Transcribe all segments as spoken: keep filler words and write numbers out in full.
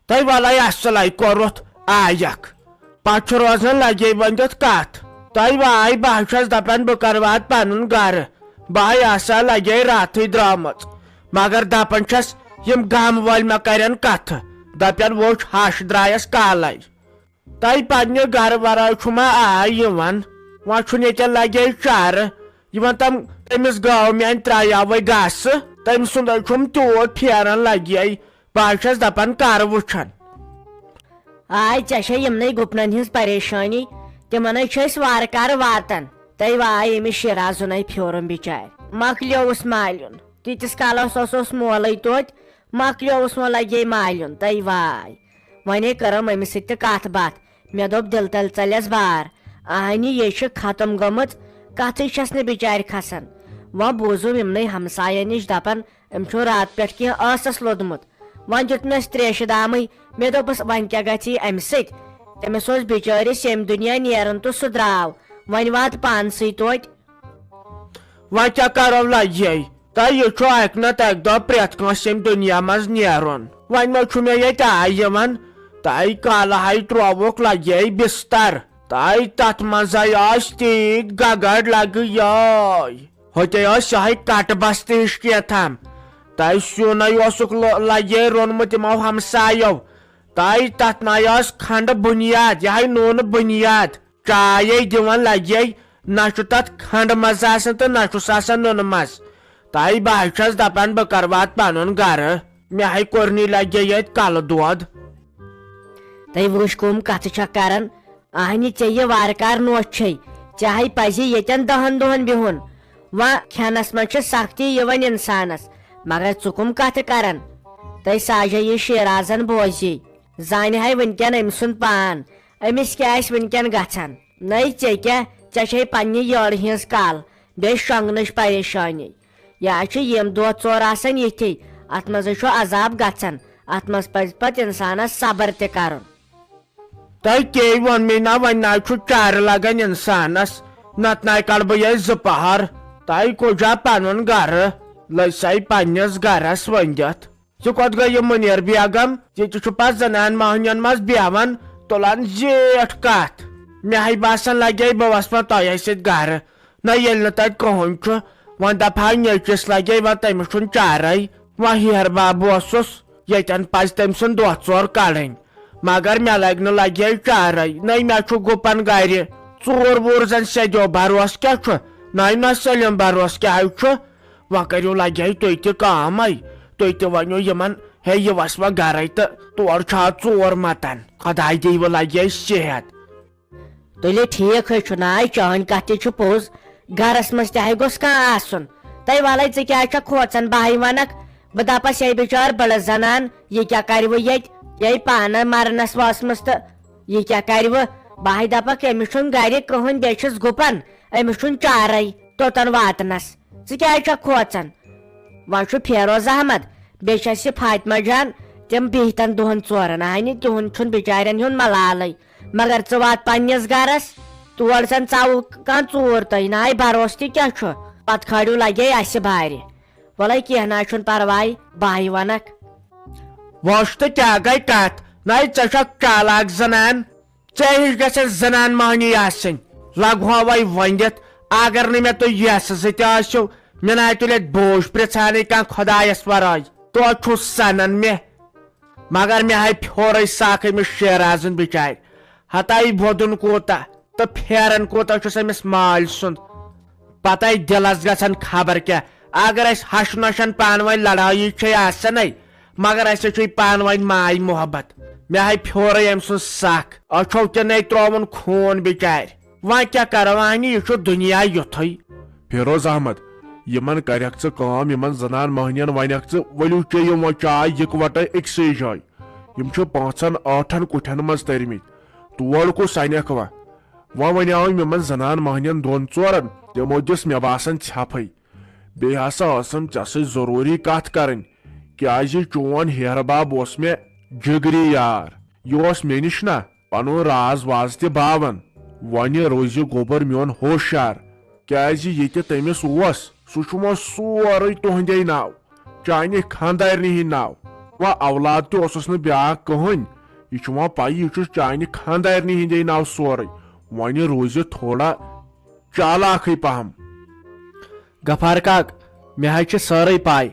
تۄہہِ وَلَے اَصٕلَے کوٚرُتھ آیَکھ۔ پَتہٕ چھُ روزان لَگے ؤنِتھ کَتھ۔ تۄہہِ واے، بہٕ ہا چھَس دَپان بہٕ کَرٕ واتہٕ پَنُن گَرٕ۔ بہٕ ہاے آسہٕ ہا لَگے راتھٕے درٛامٕژ۔ مگر دَپان چھَس یِم گامہٕ وٲلۍ مےٚ کَرن کَتھٕ۔ دَپن وٕچھ ہَش درٛایَس کالَے۔ تۄہہِ پننہِ گرٕ ورٲے چھُ ما آے یِوان؟ وۄنۍ چھُنہٕ ییٚتٮ۪ن لگے چارٕ۔ یِمن تِم تٔمِس گٲو میانہِ ترٛایاوے گاسہٕ، تٔمۍ سُنٛدے چھُم تیوٗت پھیران لگے۔ بہٕ حظ چھَس دپان کر وٕچھن۔ آے ژےٚ چھے یِمنٕے گُپنن ہٕنٛز پریشٲنی، تِمنے چھِ أسۍ وارٕ کارٕ واتان۔ تٔمۍ واے أمِس شیرازُنے پھیورُن بِچارِ۔ مۄکلیووُس مالیُن۔ تیٖتِس کالس اوس، اوس مولے توتہِ، مۄکلیووُس وۄنۍ لگے مالیُن۔ تٔمۍ واے۔ وۄنۍ کٔرٕم أمِس سۭتۍ تہِ کتھ باتھ۔ مےٚ دوٚپ دِل تل ژلٮ۪س بار۔ اہنہِ یے چھِ ختم گٔمٕژ، کتھٕے چھس نہٕ بچارِ کھسان۔ وۄنۍ بوٗزُم یِمنٕے ہمساین نِش دپان، أمۍ چھُ راتہٕ پٮ۪ٹھ کینٛہہ ٲسس لوٚدمُت۔ وۄنۍ دیُت مےٚ تریشہِ دامٕے۔ مےٚ دوٚپُس، وۄنۍ کیٛاہ گژھی امہِ سۭتۍ؟ تٔمِس اوس بچٲرِس ییٚمہِ دُنیا نیرُن تہٕ سُہ درٛاو۔ وۄنۍ وات پانسٕے توتہِ۔ وۄنۍ کیٛاہ کرو لگے؟ تہٕ یہِ چھُ اکہِ نتہٕ اکہِ دۄہ پرٛٮ۪تھ کٲنٛسہِ ییٚمہِ دُنیا منٛز نیرُن۔ وۄنۍ ما چھُ مےٚ ییٚتہِ آے یِوان؟ تہٕ کالہٕ ہاے ترووُکھ لگے بستر۔ تہٕ تتھ منٛزے ٲسۍ تیٖتۍ گگر لگہٕ یٲے۔ ہوٚتے ٲسۍ یہے کٹہٕ بستہٕ ہِش کینٛہہ تام۔ تہٕ سیُنے اوسُکھ ل-، لگے روٚنمُت یِمو ہمسایو۔ تہٕ تتھ نَے ٲس کھنڈٕ بُنیاد، یہے نوٗنہٕ بُنیاد۔ چاے دِوان لگے، نہ چھُ تتھ کھنڈ مزٕ آسان تہٕ نہ چھُس آسان نُنہٕ مزٕ۔ تہٕ بہٕ حظ چھَس دپان بہٕ کر واتہٕ پنُن گرٕ۔ مےٚ ہے کوٚرنی لگے ییٚتہِ کلہٕ دود۔ تہٕ وٕچھ کٕم کتھٕ چھکھ کران۔ اہنہِ ژےٚ یہِ وارٕ کار نوچھ چھے، ژےٚ ہے پزی ییٚتٮ۪ن دہن دۄہن بِہُن۔ وۄنۍ کھٮ۪نس منٛز چھِ سختی یِوان انسانس، مگر ژٕ کٕم کتھٕ کران؟ تہٕ ساجے یہِ شیرازن بوزی۔ زانہِ ہے وٕنکٮ۪ن أمۍ سُنٛد پان، أمِس کیٛاہ آسہِ وٕنکٮ۪ن گژھان؟ نٔے ژےٚ کیٛاہ، ژےٚ چھے پننہِ یٔڑ ہٕنٛز کل، بیٚیہِ شۄنٛگنٕچ پریشٲنی۔ یا چھُ یِم دۄہ ژور آسان یِتھی، اتھ منٛزے چھُ عذاب گژھان، اتھ منٛز پزِ پتہٕ انسانس صبر تہِ کرُن۔ تۄہہِ کیٛاہ ووٚن مےٚ نا، وۄنۍ نہ چھُ چارٕ لگان انسانس، نتہٕ نَے کڑٕ بہٕ یہِ زٕ پہر۔ تۄہہِ کوٚجا پنُن گرٕ؟ لٔج سَے پننِس گرس ؤنِتھ۔ ژٕ کوٚت گٔیہِ مُنیر بیگم؟ ییٚتہِ چھُ پتہٕ زنان مۄہنین منٛز بیہوان، تُلان زیٹھ کتھ۔ مےٚ ہے باسان لگے بہٕ وسہٕ وۄنۍ تۄہے سۭتۍ گرٕ۔ نہ ییٚلہِ نہٕ تتہِ کٕہٕنۍ چھُ، وۄنۍ دپہٕ ہا نیٚچوِس لگے وۄنۍ تٔمِس چھُنہٕ چارے۔ وۄنۍ ہیہر بب اوسُس، ییٚتٮ۪ن پزِ تٔمۍ سُنٛد دۄہ ژور کڑٕنۍ۔ مگر مےٚ لگہِ نہٕ لگے چارے، نہ مےٚ چھُ گُپن گرِ۔ ژوٗر ووٗر زن سیدیو بھروسہٕ کیٛاہ چھُ؟ نہ نہ سلیم بھروسہٕ کیٛاہ چھُ؟ وۄنۍ کٔرِو لگے تُہۍ تہِ کٲمے، تُہۍ تہِ ؤنِو یِمن، ہے، یہِ وسہِ وۄنۍ گرے تہٕ تورٕ چھُ آز ژور متن۔ خۄداے دِیہِ وۄنۍ لگے صحت۔ تُلہِ ٹھیٖک ہے چھُ، ناے چٲنۍ کتھ تہِ چھِ پوٚز، گرس منٛز تہِ ہے گوٚژھ کانٛہہ آسُن۔ تہٕ ولے ژٕ کیٛازِ چھکھ کھوژان؟ بہٕ ہے ونکھ، بہٕ دپس، یے بچار بٔڑ زنان، یہِ کیٛاہ کرِ وۄنۍ ییٚتہِ؟ یے پانہٕ مرنس وٲژمٕژ تہٕ یہِ کیٛاہ کرِ وۄنۍ؟ بہٕ ہے دپکھ، أمِس چھُنہٕ گرِ کٕہٕنۍ، بیٚیہِ چھِس گُپن، أمِس چھُنہٕ چارے توٚتن واتنس۔ ژٕ کیٛازِ چھکھ کھوژان؟ وۄنۍ چھُ فیروز احمد، بیٚیہِ چھَس یہِ فاطمہ جان، تِم بِہتن دۄہن ژورن۔ اہنہِ، تِہُنٛد چھُنہٕ بِچارٮ۪ن ہُنٛد ملالٕے۔ مگر ژٕ وات پننِس گرس، تور زن ژاوُکھ کانٛہہ ژوٗر تۄہہِ۔ ناے بھروسہٕ تہِ کیٛاہ چھُ؟ پتہٕ کھٲلِو لگے اسہِ بارِ۔ وَلَے کینٛہہ نہ حظ چھُنہٕ پرواے، بہٕ ہاے وَنَکھ۔ وۄچھ تہٕ کیٛاہ گٔے کتھ؟ نَے ژےٚ چھکھ چالاک زنان۔ ژےٚ ہِش گژھن زنان مۄہنی آسٕنۍ۔ لگہوے ؤنِتھ، اگر نہٕ مےٚ تُہۍ یَسہٕ زٕ تہِ ٲسِو، مےٚ نَے تُلہِ اَتہِ بوج پرٛژھانٕے کانٛہہ خۄدایَس ورٲے۔ توتہِ چھُو سَنان مےٚ۔ مگر مےٚ ہاے پھیورے ساکھ أمِس شیرازُن بِچارِ۔ ہتاے وۄدُن کوٗتاہ تہٕ پھیران کوٗتاہ چھُس أمِس مالۍ سُنٛد۔ پتہٕ آے دِلس گژھان خبر کیٛاہ۔ اگر اَسہِ ہشہِ نۄشن پانہٕ ؤنۍ لڑٲیی چھے آسان ہے، مگر اَسہِ چھُے پانہٕ ؤنۍ ماے محبت۔ مےٚ ہاے پھیورے أمۍ سُنٛد سکھ۔ أچھو تہِ نے ترٛووُن خوٗن بِچارِ۔ وۄنۍ کیٛاہ کرو اہنہِ، یہِ چھُ دُنیا یُتھُے۔ فیروز احمد، یِمن کرکھ ژٕ کٲم، یِمن زنان مۄہنین ونکھ ژٕ، ؤلِو چیٚیِو وۄنۍ چاے یِکوٹے أکسٕے جایہِ۔ یِم چھِ پانٛژن ٲٹھن کُٹھٮ۪ن منٛز تٔرمٕتۍ۔ تور کُس انکھ وۄنۍ؟ وۄنۍ ونیاوُم یِمن زنان مۄہنین دۄن ژورن، تِمو دِژ مےٚ باسان ژھٮ۪پھٕے۔ بیٚیہِ ہسا ٲسٕم ژےٚ سۭتۍ ضروٗری کتھ کرٕنۍ، کیازِ چون ہیہر بب اوس مےٚ جگری یار۔ یہِ اوس مےٚ نِش نہ پنُن راز واز تہِ باوان۔ وۄنہِ روزِ گوٚبُر میون ہوشیار، کیازِ یہِ تہِ تٔمِس اوس، سُہ چھُ وۄنۍ سورُے تُہنٛدے ناو، چانہِ خانٛدارنہِ ہِنٛدۍ ناو۔ وۄنۍ اولاد تہِ اوسُس نہٕ بیٛاکھ کٕہٕنۍ۔ یہِ چھُ وۄنۍ پَیی، یہِ چھُ چانہِ خانٛدارنہِ ہِنٛدے ناوٕ سورُے۔ وۄنۍ روٗزِ تھوڑا چالاکھٕے پہم۔ غفار کاک، مےٚ حظ چھِ سٲرٕے پَے۔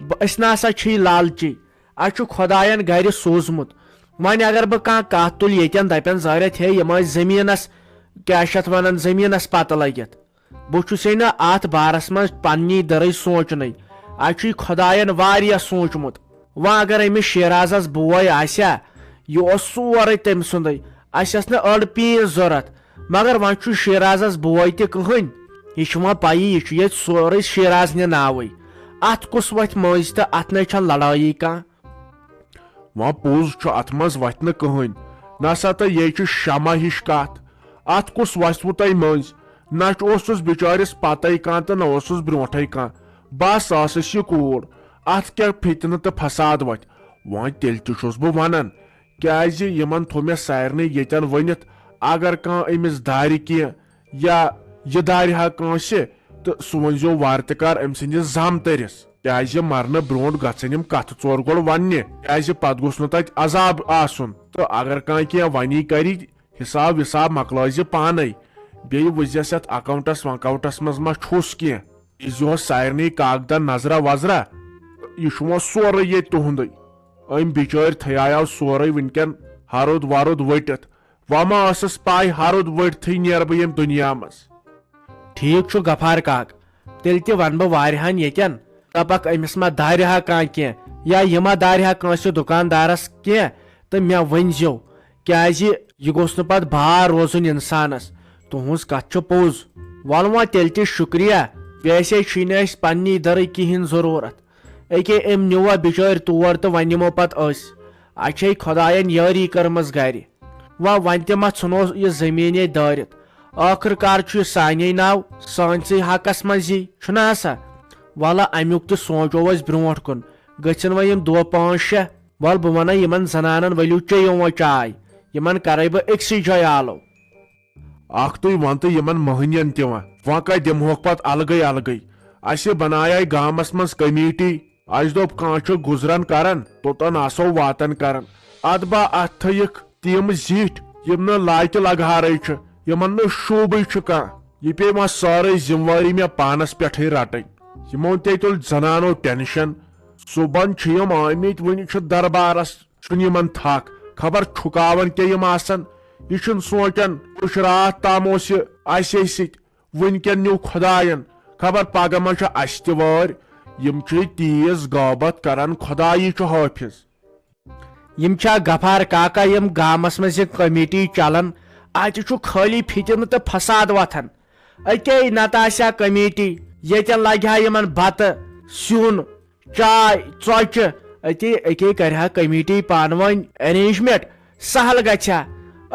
بہٕ، أسۍ نہ سا چھِی لالچی۔ اَسہِ چھُ خۄدایَن گَرِ سوٗزمُت۔ وۄنۍ اگر بہٕ کانٛہہ کَتھ تُلہٕ ییٚتٮ۪ن، دَپن زٲرِتھ، ہے، یِم ٲسۍ زٔمیٖنَس، کیٛاہ چھِ اَتھ وَنان، زٔمیٖنَس پَتہٕ لٔگِتھ۔ بہٕ چھُسے نہٕ اَتھ بارَس منٛز پنٛنی دٔرٕے سونٛچنٕے۔ اَسہِ چھُے خۄدایَن واریاہ سونٛچمُت۔ وۄنۍ اگر أمِس شیرازَس بوے آسہِ ہا، یہِ اوس سورُے تٔمۍ سُنٛدُے۔ اَسہِ ٲس نہٕ أڑ پیٖنٛژ ضوٚرَتھ۔ مگر وۄنۍ چھُ شیرازَس بوے تہِ کٕہٕنۍ۔ یہِ چھُ وۄنۍ پَیی، یہِ چھُ ییٚتہِ سورُے شیرازنہِ ناوٕے۔ اَتھ کُس وۄتھِ مٔنٛزۍ تہٕ اَتھ نَے چھَنہٕ لڑٲیی کانٛہہ۔ وۄنۍ پوٚز چھُ، اَتھ منٛز وَتھِ نہٕ کٕہٕنۍ۔ نہ سا تہٕ یے چھُ شمع ہِش کَتھ۔ اَتھ کُس وَسوٕ تۄہہِ مٔنٛزۍ؟ نہ چھُ اوسُس بِچٲرِس پَتَے کانٛہہ تہٕ نہ اوسُس برٛونٛٹھَے کانٛہہ۔ بَس ٲسٕس یہِ کوٗر۔ اَتھ کیٛاہ فِتنہٕ تہٕ فساد وَتھِ؟ وۄنۍ تیٚلہِ تہِ چھُس بہٕ وَنان، کیٛازِ یِمَن تھوٚو مےٚ سارنٕے ییٚتٮ۪ن ؤنِتھ، اگر کانٛہہ أمِس دارِ کینٛہہ یا یہِ دارِ ہا کٲنٛسہِ، تہٕ سُہ ؤنۍزیو وارٕ تہِ کار أمۍ سٕنٛدِس زامتٕرِس۔ کیٛازِ مرنہٕ برونٛٹھ گژھن یِم کتھٕ ژور گۄڈٕ وننہِ، کیٛازِ پتہٕ گوٚژھ نہٕ تتہِ عذاب آسُن۔ تہٕ اگر کانٛہہ کینٛہہ ونی کری، حساب وساب مۄکلٲیزِ پانے۔ بیٚیہِ وٕچھزٮ۪س یتھ اکاونٹس وکاونٹس منٛز ما چھُس کینٛہہ۔ دیٖزِہوس سارنٕے کاکدن نظرا وظرا۔ یہِ چھُ وۄنۍ سورُے ییٚتہِ تُہُنٛدُے۔ أمۍ بِچٲرۍ تھیایو سورُے وٕنکٮ۪ن ہرُد ورُد ؤٹِتھ۔ وۄنۍ ما ٲسٕس پَے، ہرُد ؤٹتھٕے نیرٕ بہٕ ییٚمہِ دُنیا منٛز۔ ٹھیٖک چھُ غفار کاک، تیٚلہِ تہِ وَنہٕ بہٕ واریاہَن ییٚتٮ۪ن، دَپَکھ أمِس ما دارِ ہا کانٛہہ کینٛہہ، یا یہِ ما دارِ ہا کٲنٛسہِ دُکاندارَس کینٛہہ، تہٕ مےٚ ؤنۍزیو، کیٛازِ یہِ گوٚژھ نہٕ پَتہٕ بار روزُن اِنسانَس۔ تُہٕنٛز کَتھ چھِ پوٚز۔ وَلہٕ وۄنۍ تیٚلہِ تہِ شُکریہ، ویسے چھُے نہٕ اَسہِ پنٛنی دَرٕے کِہیٖنۍ ضروٗرت۔ أکے أمۍ نیوٗوا بِچٲرۍ تور تہٕ وۄنۍ نِمو پَتہٕ أسۍ۔ اَسہِ چھے خۄدایَن یٲری کٔرمٕژ گَرِ۔ وۄنۍ، وۄنۍ تہِ ما ژھٕنو یہِ زٔمیٖنے دٲرِتھ؟ ٲخٕر کار چھُ یہِ سانے ناو، سٲنسٕے حقس منٛز یی، چھُنہ سا؟ وَلہٕ اَمیُک تہِ سونٛچو أسۍ برونٛٹھ کُن۔ گٔژھِن وۄنۍ یِم دۄہ پانٛژھ شےٚ۔ وَلہٕ بہٕ وَنَے یِمَن زنانَن، ؤلِو چیٚیِو وۄنۍ چاے۔ یِمَن کَرَے بہٕ أکسٕے جایہِ آلو۔ اَکھ تُہۍ وَن تہٕ یِمَن مٔہنِیَن تہِ وَن، وۄنۍ کَتہِ دِمہوکھ پَتہٕ الگٕے الگٕے؟ اَسہِ بَنایے گامَس منٛز کمیٖٹی۔ اَسہِ دوٚپ، کانٛہہ چھُ گُزران کران، توٚتن آسو واتان کران۔ ادٕ با اتھ تھٲیِکھ تِم زِٹھۍ، یِم نہٕ لایقہِ لگہارٕے چھِ، یِمن نہٕ شوٗبٕے چھُ کانٛہہ۔ یہِ پیٚیہِ وۄنۍ سٲرٕے ذمہٕ وٲری مےٚ پانس پٮ۪ٹھٕے رٹٕنۍ۔ یِمو تے تُل زنانو ٹینشن۔ صُبحن چھِ یِم آمٕتۍ، وُنہِ چھُ دربارس، چھُنہٕ یِمن تھکھ۔ خبر چھُکاون کیٛاہ یِم آسن۔ یہِ چھُنہٕ سونچان، کُس راتھ تام اوس یہِ اسے سۭتۍ۔ وٕنکٮ۪ن نیوٗ خۄدایَن، خبر پگاہ ما چھُ اَسہِ تہِ وٲرۍ۔ یِم چھِ تیٖژ غٲبت کران، خۄدایی چھُ حٲفظ۔ یِم چھا غفار کاکا، یِم گامس منٛز یہِ کمیٹی چلان، اتہِ چھُ خٲلی فِتنہٕ تہٕ فساد وۄتھان۔ أکے نتہٕ آسہِ ہا کمیٹی، ییٚتٮ۪ن لگہِ ہا یِمن بتہٕ، سیُن، چاے، ژۄچہِ، أتی أکے کرِ ہا کمیٹی پانہٕ ؤنۍ ارینجمنٹ، سہل گژھِ ہا۔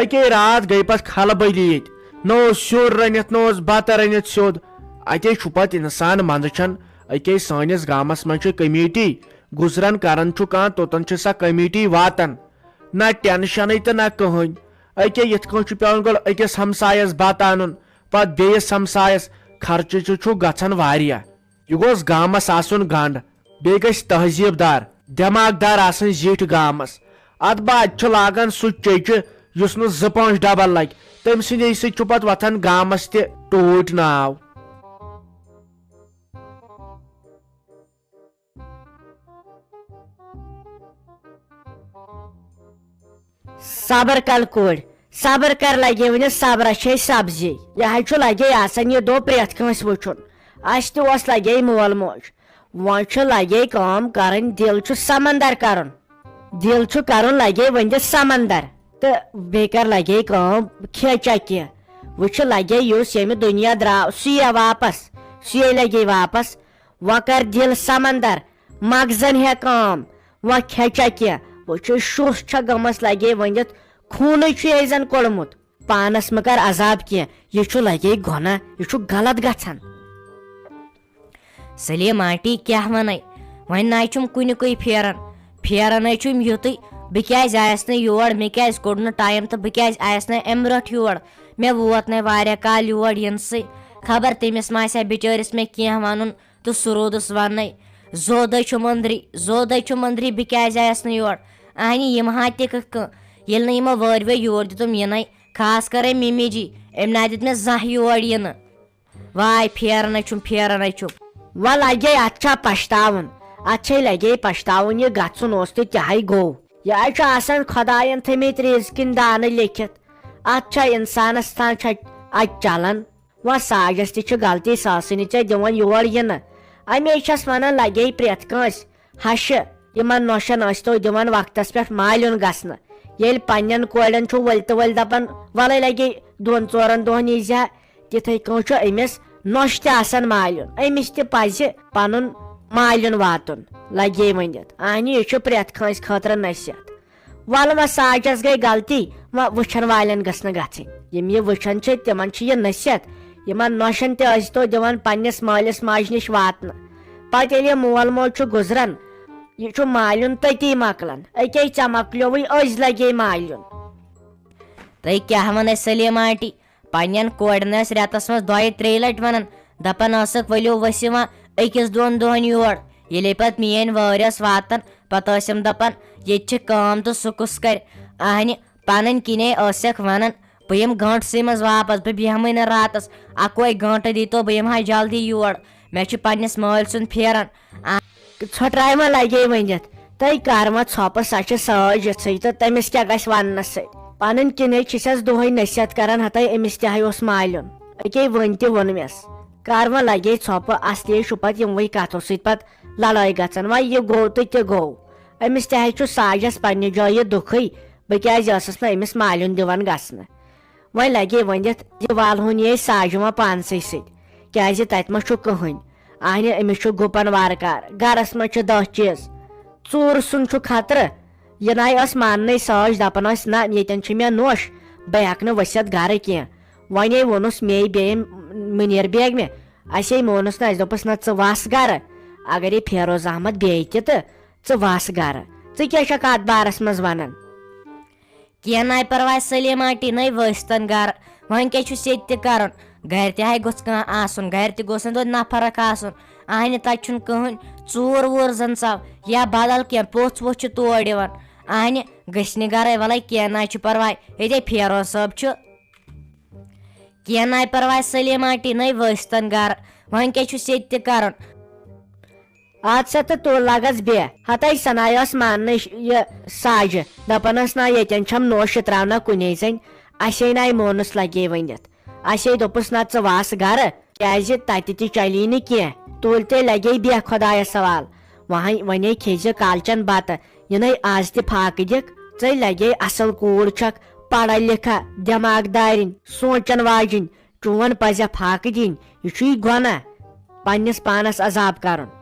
أکے راتھ گٔے پتہٕ کھلبلی ییٚتہِ، نہ اوس سیُن رٔنِتھ، نہ اوس بتہٕ رٔنِتھ سیوٚد۔ اتے چھُ پتہٕ انسان منٛدچھان، أکے سٲنِس گامس منٛز چھِ کمیٹی، گُزران کران چھُ کانٛہہ، توٚتن چھِ سۄ کمیٹی واتان۔ نہ ٹینشنٕے تہٕ نہ کٕہٕنۍ۔ أکے یِتھ کٲٹھۍ چھُ پٮ۪وان گۄڈٕ أکِس ہمسایس بتہٕ انُن، پتہٕ بیٚیِس ہمسایس، خرچہٕ تہِ چھُ گژھان واریاہ۔ یہِ گوٚژھ گامس آسُن گنڈ، بیٚیہِ گژھِ تہذیٖب دار، دٮ۪ماغ دار آسٕنۍ زِٹھۍ گامس۔ اتھ بعد چھُ لاگان سُہ چیٚچہِ، یُس نہٕ زٕ پانٛژھ ڈبل لگہِ، تٔمۍ سٕنٛدے سۭتۍ چھُ پتہٕ وۄتھان گامس تہِ ٹوٗٹۍ ناو۔ صبر کر کورِ، صبر کر، لگے وُنہِ صبرس چھے سبزی۔ یہِ حظ چھُ لگے آسان یہِ دۄہ پرٛٮ۪تھ کٲنٛسہِ وُچھُن۔ اَسہِ تہِ اوس لگے مول موج۔ وۄنۍ چھُ لگے کٲم کرٕنۍ، دِل چھُ سمندر کرُن۔ دِل چھُ کرُن لگے وۄنۍ دِ سمندر۔ تہٕ بیٚیہِ کر لگے کٲم، کھے چا کینٛہہ۔ وۄنۍ چھُ لگے یُس ییٚمہِ دُنیا درٛاو، سُے یِیہِ واپس۔ سُے لگے واپس۔ وۄنۍ کر دِل سمندر، مغزن ہیٚہ کٲم، وۄنۍ کھےٚ چا کینٛہہ۔ وۄنۍ چھُ شُرس چھا گٔمٕژ لگے ؤنِتھ، خوٗنٕے چھُ یے زن کوٚڑمُت۔ پانس مہ کر عذاب کینٛہہ، یہِ چھُ لگے گۄناہ، یہِ چھُ غلط گژھان۔ سلیٖم آنٹی کیٛاہ ونے، وۄنۍ نَے چھُم کُنیُکُے پھیران، پھیران ہے چھُم یُتُے، بہٕ کیٛازِ آیس نہٕ یور، مےٚ کیٛازِ کوٚڑ نہٕ ٹایم تہٕ بہٕ کیٛازِ آیس نہٕ امہِ برونٛٹھ یور؟ مےٚ ووت نَے واریاہ کال یور یِنسٕے، خبر تٔمِس ما آسہِ ہا بِچٲرِس مےٚ کینٛہہ ونُن۔ تہٕ سُہ روٗدُس وننَے۔ زوٚد ہے چھُم أنٛدری، زوٚد ہے چھُم أنٛدری، بہٕ کیٛازِ آیس نہٕ یور؟ اہنہِ، یِم ہا تِکھٕ کٲنٛہہ، ییٚلہِ نہٕ یِمو وٲرۍ وٲرۍ یور دیُتُم یِنَے، خاص کر ہے مِمی جی، أمۍ نہ دیُت مےٚ زانٛہہ یور یِنہٕ۔ واے، پھیران ہے چھُم، پھیران ہے چھُم۔ وۄنۍ لگے، اتھ چھا پشتاوُن؟ اتھ چھے لگے پشتاوُن، یہِ گژھُن اوس تہٕ تہِ ہاے گوٚو۔ یہِ ہاے چھُ آسان خۄداین تھٲمٕتۍ رِزقٕنۍ دانہٕ لیکھِتھ۔ اتھ چھا انسانس تام چھا اتہِ چلان؟ وۄنۍ ساجس تہِ چھِ غلطی، سۄ ٲسٕے نہٕ ژےٚ دِوان یور یِنہٕ۔ اَمے چھَس وَنان، لَگے پرٛٮ۪تھ کٲنٛسہِ ہَشہِ، یِمَن نۄشَن ٲسۍتو دِوان وقتَس پٮ۪ٹھ مالیُن گژھنہٕ۔ ییٚلہِ پنٛنٮ۪ن کورٮ۪ن چھُو ؤلۍ تہٕ ؤلۍ دَپان، وَلَے لَگے دۄن ژورَن دۄہَن ییٖزِہا، تِتھَے کٲٹھۍ چھُ أمِس نۄشہِ تہِ آسان مالیُن۔ أمِس تہِ پَزِ پَنُن مالیُن واتُن، لَگے ؤنِتھ۔ اَہنہِ، یہِ چھُ پرٛٮ۪تھ کٲنٛسہِ خٲطرٕ نصیحت۔ وَلہٕ وۄنۍ ساجس گٔے غلطی، وۄنۍ وٕچھن والٮ۪ن گٔژھ نہٕ گژھٕنۍ۔ یِم یہِ وٕچھان چھِ، تِمن چھِ یہِ نصیحت، یِمن نۄشن تہِ ٲسۍتو دِوان پننِس مٲلِس ماجہِ نِش واتنہٕ۔ پتہٕ ییٚلہِ یہِ مول موج چھُ گُزران، یہِ چھُ مالیُن تٔتی مۄکلان۔ أکے ژےٚ مۄکلیووٕے، أزۍ لگے مالیُن۔ تۄہہِ کیٛاہ وَنَے سلیمہ آنٹی؟ پننٮ۪ن کورٮ۪ن ٲسۍ رٮ۪تس منٛز دۄیہِ ترٛیٚیہِ لٹہِ ونان، دپان ٲسکھ، "ؤلِو ؤسِو وۄنۍ أکِس دۄن دۄہن یور۔" ییٚلے پتہٕ میٲنۍ وٲرۍ ٲس واتان، پتہٕ ٲسِم دپان، "ییٚتہِ چھِ کٲم تہٕ سُہ کُس کرِ؟" اہنہِ، پنٕنۍ کِنے ٲسکھ ونان، "بہٕ یِمہٕ گٲنٹسٕے منٛز واپس، بہٕ بیہمٕے نہٕ راتس، اکوے گٲنٹہٕ دیٖتو، بہٕ یِمہٕ ہا جلدی یور، مےٚ چھُ پننِس مٲلۍ سُنٛد پھیران۔" ژھۄٹراے ما لگے ؤنِتھ؟ تٔۍ کر وۄنۍ ژھۄپہٕ، سۄ چھِ سٲج یِژھٕے تہٕ تٔمِس کیٛاہ گژھِ وننس سۭتۍ؟ پنٕنۍ کِنے چھِسٮ۪س دۄہے نصیحت کران، ہتاے أمِس تہِ ہا اوس مالیُن۔ أکے وۄنۍ تہِ ووٚنمس۔ کر وۄنۍ لگے ژھۄپہٕ، اصلی چھُ پتہٕ یِموٕے کتھو سۭتۍ پتہٕ لڑٲے گژھان۔ وۄنۍ یہِ گوٚو تہٕ تہِ گوٚو۔ أمِس تہِ ہا چھُ ساجس پننہِ جایہِ دُکھٕے، بہٕ کیٛازِ ٲسٕس نہٕ أمِس مالیُن دِوان گژھنہٕ؟ وۄنۍ لگے ؤنِتھ، یہِ والہٕ ہون یہِ ساجہِ وۄنۍ پانسٕے سۭتۍ، کیٛازِ تتہِ ما چھُ کٕہٕنۍ؟ اہنہِ، أمِس چھُ گُپن وارٕ کارٕ، گرس منٛز چھِ دہ چیٖز۔ ژوٗرٕ سُنٛد چھُ خطرٕ۔ یہِ ناے ٲس ماننٕے، ساج دپان ٲس، "نہ، ییٚتٮ۪ن چھِ مےٚ نوش، بہٕ ہٮ۪کہٕ نہٕ ؤسِتھ گرٕ کینٛہہ۔" وۄنے ووٚنُس مے بیٚیہِ مُنیر بیگمہِ، اسے مونُس نہٕ، اسہِ دوٚپُس، "نہ، ژٕ وس گرٕ، اگر یہِ فیروز احمد بیٚیہِ تہِ تہٕ ژٕ وس گرٕ، ژٕ کیٛاہ چھکھ اتھ بارس منٛز ونان؟" کینٛہہ ناے پرواے سلیمہ آنٹی، نٔے ؤسۍ تن گرٕ۔ وۄنۍ کیٛاہ چھُس ییٚتہِ تہِ کرُن؟ گرِ تہِ ہاے گوٚژھ کانٛہہ آسُن، گرِ تہِ گوٚژھ نہٕ توتہِ نفرکھ آسُن۔ اہنہِ، تتہِ چھُنہٕ کٕہٕنۍ۔ ژوٗر ووٗر زن ژاو یا بدل کینٛہہ پوٚژھ ووٚژھ چھُ تور یِوان۔ اہنہِ، گٔژھۍ نہٕ گرے، ولے کینٛہہ ناے چھُ پرواے، ییٚتے فیروز صٲب چھُ۔ کینٛہہ ناے پرواے سلیمہ آنٹی، نٔے ؤسۍ تن گرٕ۔ وۄنۍ کیٛاہ چھُس ییٚتہِ تہِ کرُن؟ اد سا تہٕ تُل لگس بیٚہہ۔ ہتے سنا ٲس ماننٕے ش-، یہِ ساجہِ۔ دپان ٲس، "نہ، ییٚتٮ۪ن چھم نوشہِ تراونہ کُنے زٔنۍ۔" اسے ناے مونُس لگے ؤنِتھ۔ اسے دوٚپُس، "نہ، ژٕ واس گرٕ، کیٛازِ تتہِ تہِ چلی نہٕ کینٛہہ۔" تُلۍ تیٚلہِ لگے بیٚہہ خۄدایس حوال۔ وۄنۍ، وۄنے کھیٚزِ کالچن بتہٕ، یِنَے از تہِ فاقہٕ دِکھ۔ ژے لگے اصل کوٗر چھکھ، پڑھا لکھا، دٮ۪ماغ دارِنۍ، سونچن واجِنۍ۔ چون پزِ فاقہٕ دِنۍ، یہِ چھُے گۄناہ، پننِس پانس عذاب کرُن۔